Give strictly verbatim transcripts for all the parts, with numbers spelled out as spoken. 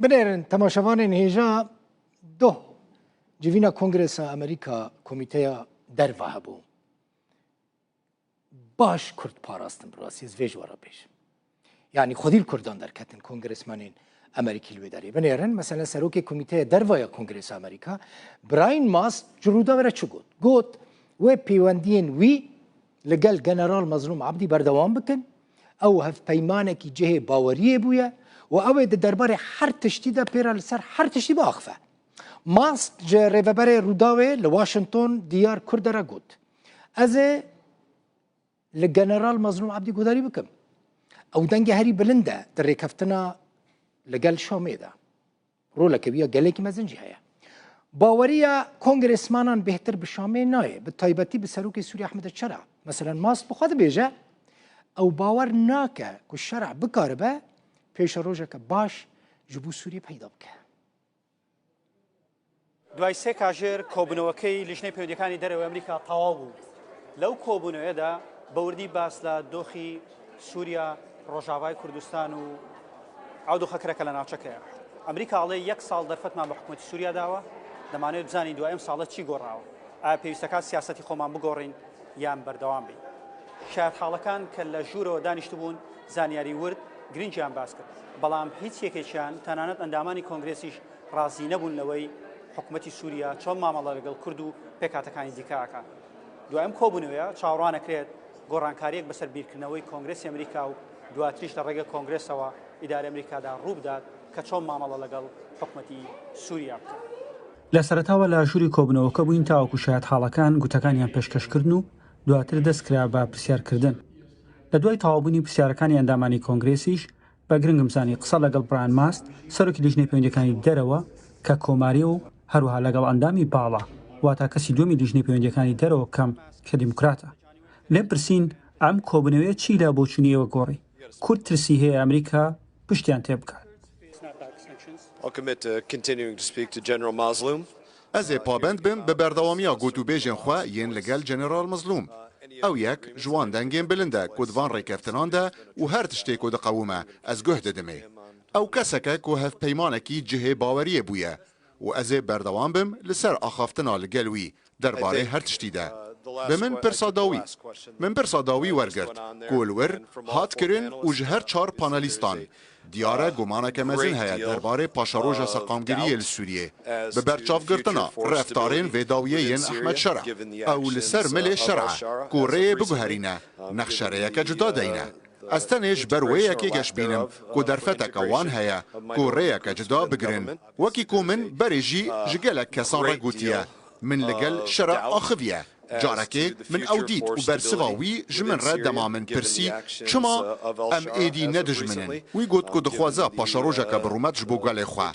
Binêrin temaşevanên hêja doh civîna Kongresa Amerîka Komîteya Derva hebû. Baş Kurd parastin bi rastî, ez vê ji we re bêjim. Yanî xwedî li Kurdan derketin kongresmenên Amerîkî li wê derê. Binêrin, mesela serokê Komîteya Derva ya Kongresa Amerîka, Brian Mast ji Rûdawê re çi got? Got, wê pêwendiyên wî li gel General Mezlûm Abdî berdewam bikin. Ew hevpeymanekî cihê baweriyê bûye û ew ê di derbarê her tiştî de pê re li ser her tiştî biaxife. Mast ji rêveberê Rûdawê li Washington diyar Kurd re got, ez ê li General Mezlûm Abdî guhdarî bikim. Ew dengê herî bilind e di rêkeftina li gel Şamê de. Roleke wî ya gelekî mezin jî heye. Baweriya kongresmanan bêhtir bi Şamê nayê, bi taybetî bi serokê Sûriyê Ehmed Şera. Meselen Mast bi xwe dibêje, ew bawer nake ku Şera bikaribe pêşerojeke baş ji bo Sûriyê peyda bike. دوای سێ کاژێر کۆبوونەوەکەی لیژنەی پەیوەندیەکانی دەرەوەی ئەمریکا تەواو بوو. لەو کۆبوونەوەیەدا بە وردی باس لە دۆخی سووریا، ڕۆژاوای کوردستان و ئەو دۆخە کرەکە لە ناوچەکەیە. ئەمریکا ئەڵێ یەک ساڵ دەرفەتمان بە حکوومەتی سووریا داوە، دەمانەوێت بزانین دوای ئەم ساڵە چی گۆڕاوە. ئایا پێویستەکات سیاسەتی خۆمان بگۆڕین یان بەردەوام بین؟ شایەت حاڵەکان کە لە ژوورەوە دانیشتبوون زانیاری ورد گرنگیان باس کرد، بەڵام هیچ یەکێکیان، تەنانەت ئەندامانی کۆنگرێسیش، ڕازی نەبوون لەوەی حکوومەتی سووریا چۆن مامەڵە لەگەڵ کورد و پێکاتەکانی دیکە ئەکات. دوای ئەم کۆبوونەوەیە چاوەڕوان ئەکرێت گۆڕانکاریەک بەسەر بیرکردنەوەی کۆنگرێسی ئەمریکا و دواتریش لە ڕێگە کۆنگرێسەوە ئیدارەی ئەمریکادا ڕوو بدات کە چۆن مامەڵە لەگەڵ حکوومەتی سووریا بکات. لە سەرەتاوە لە ژووری کۆبوونەوەکە بووین تاوەکو شایەت حاڵەکان گوتەکانیان پێشکەش کردن و دواتر دەست کرا بە پرسیارکردن. لە دوای تەواوبوونی پرسیارەکانی ئەندامانی کۆنگرێسیش، بە گرنگم زانی قسە لەگەڵ برایان ماست، سەرۆکی لیژنەی پەیوەندیەکانی دەرەوە کە کۆماری و هەروەها لەگەڵ ئەندامی باڵا، واتە کەسی دووەمی لیژنەی پەیوەندیەکانی دەرەوە بکەم کە دیموکراتە. لێم پرسین، ئەم کۆبوونەوەیە چی لە بۆچوونی ئێوە گۆڕی؟ کورد ترسی هەیە ئەمریکا پشتیان تێ بکات؟ I'll commit to continuing to speak to General Mazlum. Ez ê pabend bim bi berdewamiya gotûbêjên xwe yên li gel General Mizlûm. Ew yek ji wan dengên bilind e ku di van rêkeftinan de û her tiştê ku diqewime ez guh didimê. Ew kesek e ku hevpeymanekî cihê baweriyê bûye û ez ê berdewam bim li ser axaftina li gel wî derbarê her tiştî de. Bi min pirsa dawî, min pirsa dawî wergirt ku li wir hat kirin û ji her çar panelîstan diyar e gumaneke mezin heye derbarê paşeroja seqamgiriyê li Sûriyê. Bi berçavgirtina reftarên vê dawiyê yên Ehmed Şera, ew li ser milê Şera ku rêyê biguherîne, nexşereyeke cuda deyne. Ez tenê ji ber wê yekê geş bînim ku derfeteke wan heye ku rêyeke cuda bigirin. Wekî ku min berê jî ji gelek kesan re gotiye, min li gel Şera axiviye. Carekê min ew dît û bersiva wî ji min re dema min pirsî, çima em êdî ne dijmin in? Wî got ku dixwaze paşerojeke bi rûmet ji bo gelê xwe.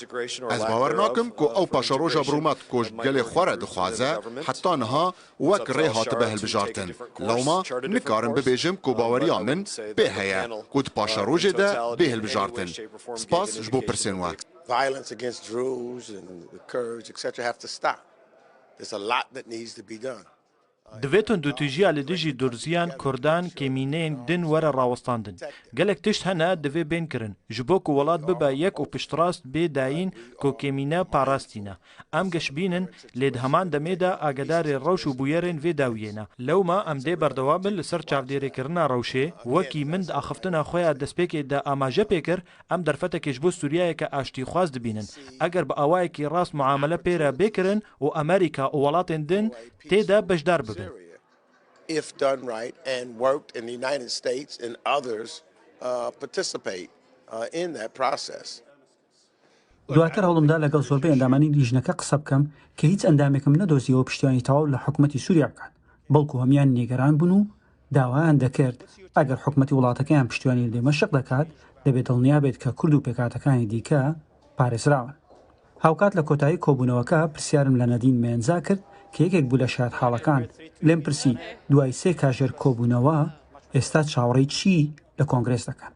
Ez bawer nakim ku ew paşeroja bi rûmet ku ji gelê xwe re dixwaze, heta niha wek rê hatibe hilbijartin. Lewma nikarim bibêjim ku baweriya min pê heye ku di paşerojê de bê hilbijartin. Spas ji bo pirsên we. Violence against Druze and the Kurds, et cetera, have to stop. There's a lot that needs to be done. Divê tundûtîjiya li dijî Durziyan, Kurdan, kêmîneyên din were rawestandin. Gelek tişt hene divê bên kirin, ji bo ku welat bibe yek û piştrast bê dayîn ku kêmîne parastîne. Em geşbîn in, lê di heman demê de agadarê rewş û bûyerên vê dawiyê ne. Lewma em dê berdewam bin li ser çavdêrêkirina rewşê. Wekî min di axiftina xwe ya destpêkê de amaje pê kir, em derfetekê ji bo Sûriyeyeke aştîxwaz dibînin. Eger bi awayekî rast muamele pê re bê kirin û Amerîka û welatên din tê de beşdar bibin. If done right and worked in the United States and others, uh, participate, uh, in that process. دواتر هەوڵمدا لەگەڵ زۆربەی ئەندامانی لیژنەکە قسە بکەم کە هیچ ئەندامێکم نەدۆزیەوە پشتیوانی تەواو لە حکوومەتی سووریا بکات، بەڵکو هەمووان نیگەران بوون و داوایان دەکرد، ئەگەر حکوومەتی وڵاتەکەیان پشتیوانی لە دمەشق دەکات، دەبێت دڵنیا بێت کە کورد و پێکاتەکانی دیکە پارێزراون. هاوکات لە کۆتایی کۆبوونەوەکە پرسیارم لە نەدین مێنزا کرد کە یەکێک بوو لە شایەت حاڵەکان. لێم پرسی، دوای سێ کاژێر کۆبوونەوە، ئێستا چاوەڕێی چی لە کۆنگرێس دەکەن؟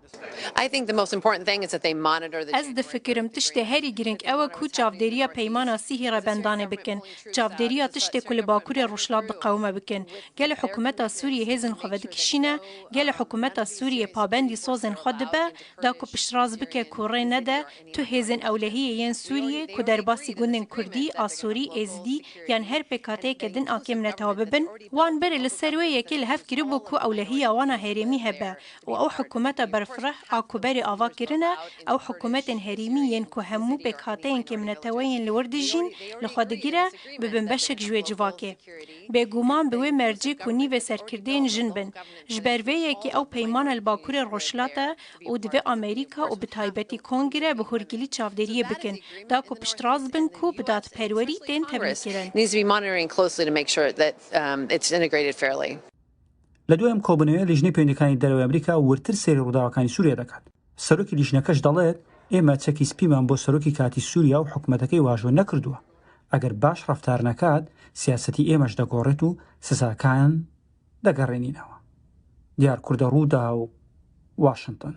I think the most important thing is that they monitor the Ez difikirim tiştê herî giring ew e ku çavdêriya peymana Sîhî rebendanê bikin. Çavdêriya tiştê ku li Bakurê Rojhilat diqewime bikin. Gelê hikûmeta Sûriyê hêzên xwe vedikişîne? Gelê hikûmeta Sûriyê pabendî sozên xwe dibe, da ku piştrast bike ku rê nede tu hêzên ewlehiyê yên Sûriyê ku derbasî gundên Kurdî, Asorî, Êzidî yan her pêkhateyeke din a kêmnetewa bibin? Wan berê li ser wê yekê li hev kiribû ku ewlehiya wan a herêmî hebe û ew hikûmeta berfireh a ku berê ava kirine, ew hikûmetên herêmî yên ku hemû pêkhateyên kêmnetewe yên li wir dijîn li xwe digire, bibin beşek ji wê civakê. Bêguman bi wê mercê ku nîvê serkirdeyên jin bin. Ji ber vê yekê ew peymana li Bakurê Rojhilat e û divê Amerîka û bi taybetî Kongre bi hûrgilî çavdêriyê bikin, da ku piştrast bin ku bi dadperwerî tên tevlîkirin. Needs to be monitoring closely to make sure that um, it's integrated fairly. لە دوای ئەم کۆبوونەوەیە، لیژنەی پەیوەندیەکانی دەرەوەی ئەمریکا ورتر سەیری ڕووداوەکانی سووریا دەکات. سەرۆکی لیژنەکەش دەڵێت، ئێمە چەکی سپیمان بۆ سەرۆکی کاتی سووریا و حکومەتەکەی واژۆ نەکردووە. ئەگەر باش ڕەفتار نەکات، سیاسەتی ئێمەش دەگۆڕێت و سزاکان دەگەڕێنینەوە. دیار کوردە، ڕووداو، واشنگتن.